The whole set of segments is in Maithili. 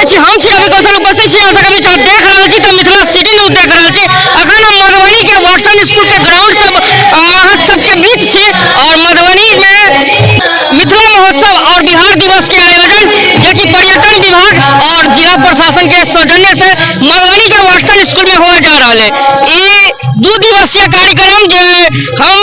सकै छी। हम छी रवि कौशल, उपस्थित छी अहाँ सबके बीच। अहाँ देख रहल छी तऽ मिथिला सिटी न्यूज देख रहल छी। अखन हम मधुबनी के वाटसन स्कूल के ग्राउंड सब अहाँ सबके बीच छी और मधुबनी में मिथिला महोत्सव और बिहार दिवस के आयोजन जे कि पर्यटन विभाग और जिला प्रशासन के सौजन्य से मधुबनी के वाटसन स्कूल में होए जा रहा है। ई 2 दिवसीय कार्यक्रम जे हम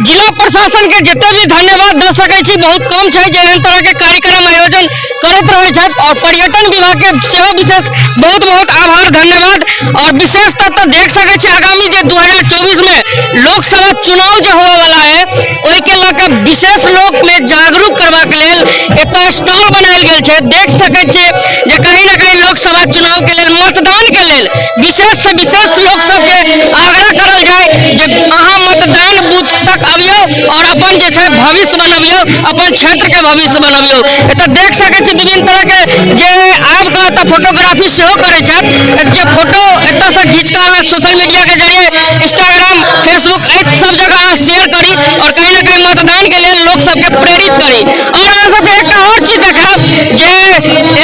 जिला प्रशासन के जते भी धन्यवाद दे सकै छी बहुत कम छै जे एहन तरह के कार्यक्रम आयोजन करैत रहै छथि और पर्यटन विभाग के सेहो विशेष बहुत बहुत आभार धन्यवाद। और विशेषतः तऽ देख सकै छी आगामी जे 2024 में लोकसभा चुनाव जे होवे वाला है ओहि के लऽ कऽ विशेष लोक में जागरूक करबाक लेल एतऽ स्टॉल बनायल गेल छै। देख सकै छियै जे कहीं ना कहीं लोकसभा चुनाव के लेल मतदान के लेल विशेष से विशेष लोक सबके आग्रह करल जाय जे अहाँ मतदान बूथ तक अबियौ और अपन जे छै भविष्य बनबियौ, अपन क्षेत्र के भविष्य बनबियौ। एतऽ देख सकै छी विभिन्न तरह के जे आबि कऽ एतऽ फोटोग्राफी सेहो करै छथि, जे फोटो एतऽ से घीच कऽ अहाँ सोशल मीडिया के जरिए इंस्टाग्राम फेसबुक एहि सब जगह अहाँ शेयर करी और कहीं ना कहीं मतदान के लेल लोक सबके प्रेरित करी। और अहाँ सबके एकटा और चीज देखायब जे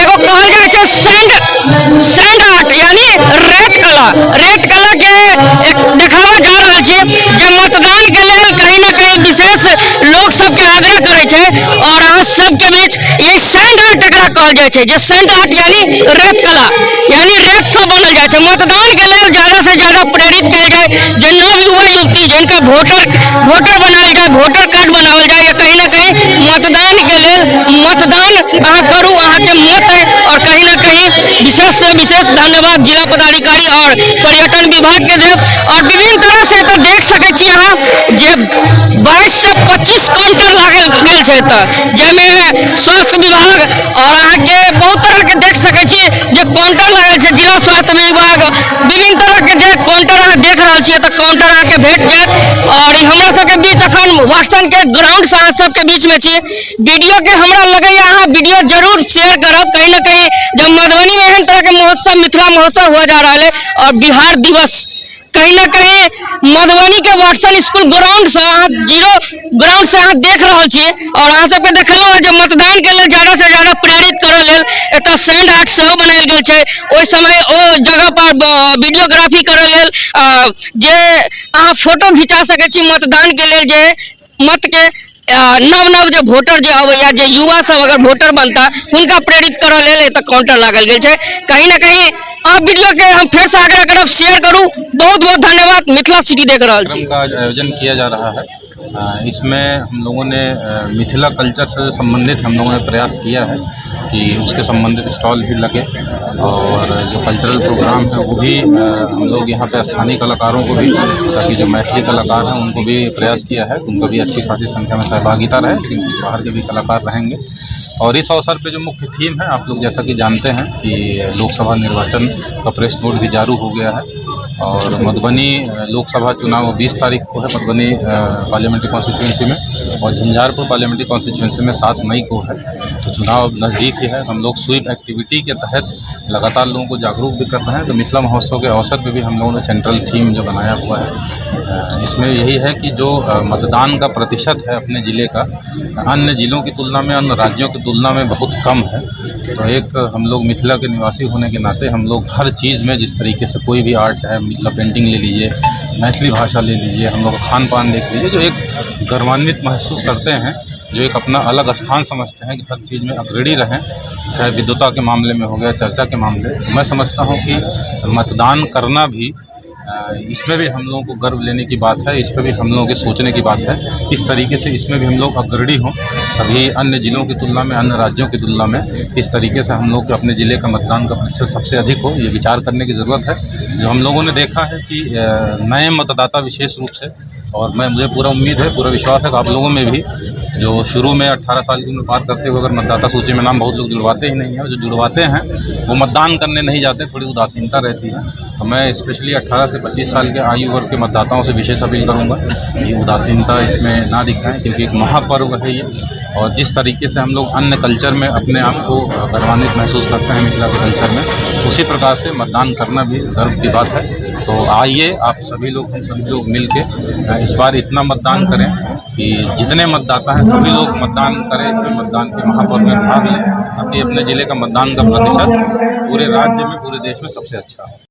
एगो कहल जाइ छै सैंड आर्ट यानी रेत कला, रेत कला के एक देखाबऽ जा रहल छी जे मतदान के लेल कहीं ना कहीं विशेष लोक सबके आग्रह करै छै और अहाँ सबके बीच ई सैंड आर्ट एकरा कहल जाइ छै जे सैंड आर्ट यानी रेत कला यानी रेत से बनल जाइ छै। मतदान के लेल ज्यादा से ज्यादा प्रेरित कयल जाय जे नव युवा युवती जिनका वोटर बनायल जाय, वोटर कार्ड बनाओल जाय या कहीं ना कहीं मतदान के लेल मतदान अहाँ करू, अहाँके मत है। और कहीं ना कहीं विशेष से विशेष धन्यवाद जिला पदाधिकारी और पर्यटन विभाग के देव। और विभिन्न तरह से एतऽ देख सकै छी अहाँ जे 22 से 25 काउंटर लागल गेल छै एतऽ, जाहिमे स्वास्थ्य विभाग और अहाँके बहुत तरह के देख सकै छी जे काउंटर लागल छै, जिला स्वास्थ्य विभाग विभिन्न तरह के जे काउंटर अहाँ देख रहल छी एतऽ काउंटर अहाँके भेट जायत। और ई हमरा सबके बीच अखन वाटसन के ग्राउंड से अहाँ सबके बीच में छी। वीडियो के हमरा लगैया अहाँ वीडियो जरूर शेयर करब। कहीं ना कहीं जब मधुबनी में एहन तरह के महोत्सव मिथिला महोत्सव हुआ जा रहा है और बिहार दिवस कहीं ना कहीं मधुबनी के वाटसन स्कूल ग्राउंड से अहाँ जीरो ग्राउंड से अहाँ देख रहल छी और अहाँ सबके देखलहुँ हँ जे मतदान के लेल ज्यादा से ज्यादा प्रेरित करऽ लेल एतऽ सैंड आर्ट सेहो बनायल गेल छै। ओहि समय ओ जगह पर वीडियोग्राफी करऽ लेल जे अहाँ फोटो घिचा सकै छी मतदान के लेल, जे मत के नव नव जे वोटर जे अबैया जे युवा सब अगर वोटर बनता हुनका प्रेरित करऽ लेल एतऽ काउंटर लागल गेल छै। कहीं ना कहीं अहाँ वीडियो के हम फेर से आग्रह करब शेयर करू। बहुत बहुत धन्यवाद। मिथिला सिटी देख रहल छी। का आयोजन किया जा रहा है, इसमें हम लोगों ने मिथिला कल्चर से संबंधित हम लोगों ने प्रयास किया है कि उसके संबंधित स्टॉल भी लगे और जो कल्चरल प्रोग्राम है वो भी हम लोग यहाँ पे स्थानीय कलाकारों को भी, ताकि जो मैथिली कलाकार हैं उनको भी प्रयास किया है, उनका भी अच्छी खासी संख्या में सहभागिता रहे, लेकिन बाहर के भी कलाकार रहेंगे। और इस अवसर पे जो मुख्य थीम है, आप लोग जैसा कि जानते हैं कि लोकसभा निर्वाचन का प्रेस नोट भी जारी हो गया है और मधुबनी लोकसभा चुनाव 20 तारीख को है मधुबनी पार्लियामेंट्री कॉन्स्टिट्यूंसी में और झंझारपुर पार्लियामेंट्री कॉन्स्टिट्यूंसी में 7 मई को है। तो चुनाव नज़दीक ही है। हम लोग स्वीप एक्टिविटी के तहत लगातार लोगों को जागरूक भी कर रहे हैं। तो मिथिला महोत्सव के अवसर पे भी हम लोगों ने सेंट्रल थीम जो बनाया हुआ है, इसमें यही है कि जो मतदान का प्रतिशत है अपने ज़िले का अन्य ज़िलों की तुलना में, अन्य राज्यों की तुलना में बहुत कम है। तो एक हम लोग मिथिला के निवासी होने के नाते हम लोग हर चीज़ में जिस तरीके से कोई भी आर्ट, चाहे मिथिला पेंटिंग ले लीजिए, मैथिली भाषा ले लीजिए, हम लोग खान पान देख लीजिए, जो एक गर्वान्वित महसूस करते हैं, जो एक अपना अलग स्थान समझते हैं कि हर चीज़ में अग्रणी रहें, चाहे विद्वता के मामले में हो गया, चर्चा के मामले। मैं समझता हूँ कि मतदान करना भी इसमें भी हम लोगों को गर्व लेने की बात है, इस पर भी हम लोगों के सोचने की बात है। इस तरीके से इसमें भी हम लोग अग्रणी हों सभी अन्य ज़िलों की तुलना में, अन्य राज्यों की तुलना में। इस तरीके से हम लोग के अपने ज़िले का मतदान का प्रतिशत सबसे अधिक हो, ये विचार करने की ज़रूरत है। जो हम लोगों ने देखा है कि नए मतदाता विशेष रूप से, और मुझे पूरा उम्मीद है, पूरा विश्वास है कि आप लोगों में भी जो शुरू में 18 साल की उम्र पार करते हुए अगर मतदाता सूची में नाम बहुत लोग जुड़वाते ही नहीं हैं, और जो जुड़वाते हैं वो मतदान करने नहीं जाते, थोड़ी उदासीनता रहती है। तो मैं स्पेशली 18 से 25 साल के आयु वर्ग के मतदाताओं से विशेष अपील करूंगा कि उदासीनता इसमें ना दिखाएं, क्योंकि एक महापर्व है ये। और जिस तरीके से हम लोग अन्य कल्चर में अपने आप को गर्वान्वित महसूस करते हैं मिथिला के कल्चर में, उसी प्रकार से मतदान करना भी गर्व की बात है। तो आइए आप सभी लोग, हम सभी लोग मिल के इस बार इतना मतदान करें कि जितने मतदाता हैं सभी लोग मतदान करें, इसमें मतदान के महापर्व में भाग लें, ताकि अपने ज़िले का मतदान का प्रतिशत पूरे राज्य में, पूरे देश में सबसे अच्छा हो।